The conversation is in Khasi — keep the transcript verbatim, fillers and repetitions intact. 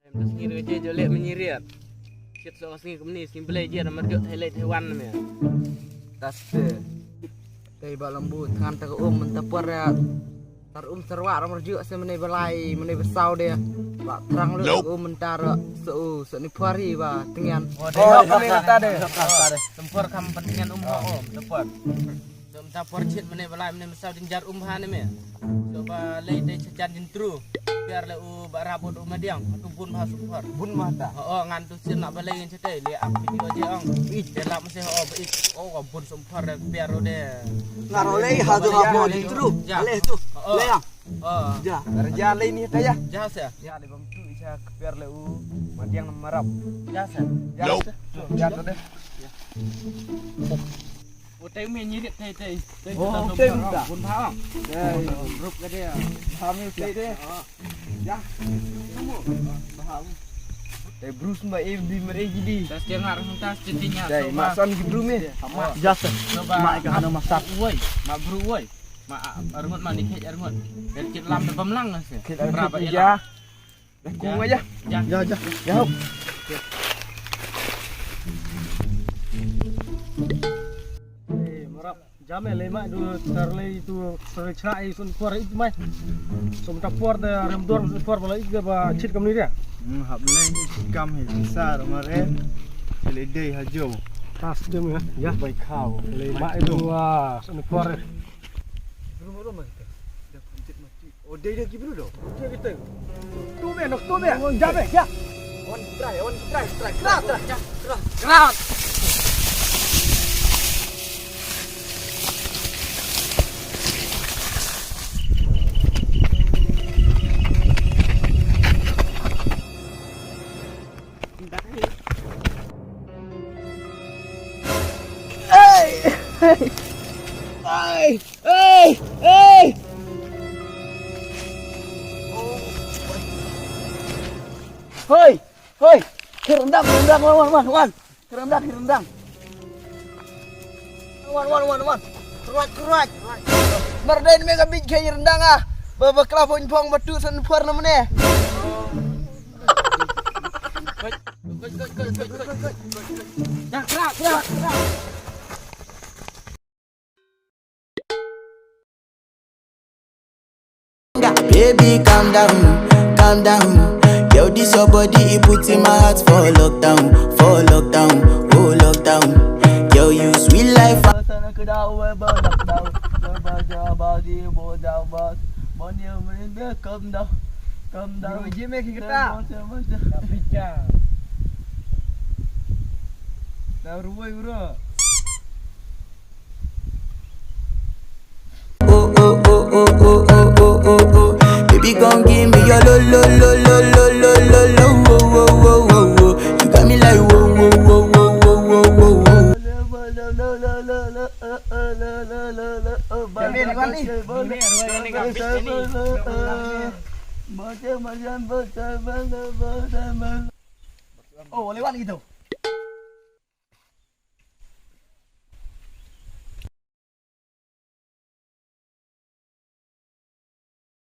Em, ta sngi re je jo leh mynnyri. Shit, so sngi kumne, sngi Blei je, namar jot thai leh thai wan me. Tas te. Tei ba lambu thngan ta ka um mynta por ya. Tar um sarwa ram rju se mene balai, mene basaw de. Ba trang lu um mynta ra so so ni pori ba tngian. Oh, dei hok kami mynta de. Sempor kam pyntian um ho, oh, sempor. So mynta por chit mene balai, mene basaw jinjar um ha ne me. So ba lei dei chajan jintru. Biar le u ba rabot u madiang, tu bun ba sempor. Bun mata. Oh, ngan tu sin nak balai ngan chatai, le ap video je ong. Ih, de lap mesti, oh, ba ih. Oh, bun sempor de, biar u de. Ngaro lei ha tu ha bun jintru. Ja. Aleh tu. Oh. Lei ang. Oh. Ja. Kerja lei ni ta ya. Ja se. Ja le bang tu icha kepiar le u madiang marap. Ja se. Ja se. Ja tu de. Utai me nyirit tai tai. Oh, utai utai. Bun bha. Ya, rup ka dia. Bha me utai dia. Ya. Bha. Tai Bruce ma em di mere gidi. Tas dia ngar tas jetinya. Dai, ma son ki Bruce me. Ya sir. Ma ka hano masak. Woi, ma Bruce woi. Ma arngut ma ni khet arngut. Ber kit lam da bamlang na se. Khet arngut ya. Dah kung aja. Ya. Ya, ya. Ya, hop. Eh, marap. Jam eh, lei mai du tar lei tu tar chra eh sun por it mai. Som ta por da rem dor sun por bala it ba chit kam ni dia. Hmm, hap lei kam he sar mare. Lei dei ha jo. Tas dem ya. Ya. Bai khau. Lei mai du sun por. Rumah rumah kita. Dah pencet mati. Oh, dia dah gibru dah. Dia kita. Tu be, nok tu be. Dah be, ya. On try, on try, try. Keras, keras, keras. Keras. Hey! Hey! Hey! Hey! Hoi! Hoi! Ki rendang, ki rendang, wan, wan, wan, wan. Ki rendang, ki rendang. Wan, wan, wan, wan. Keruat, keruat. Mardai me ka bit ki rendang ah. Ba, ba kla phong phong batu san puar namne. Dah, keruat, keruat, keruat. Baby, calm down, calm down. Yo, this your body, it puts in my heart for lockdown, for lockdown, oh lockdown. Yo, you sweet life. Calm down, calm down. Bro, Jimmy, kita. Dah ruwai, bro. Oh, oh, oh, oh, oh, oh, oh, oh, oh, oh. Baby, come give me your lo, lo, lo, lo, lo, lo, lo, lo, oh, oh, oh, oh, oh. You got me like, whoa, whoa, whoa, whoa, whoa, whoa, whoa, whoa. Baby, you want me? Oh, boleh wan gitu.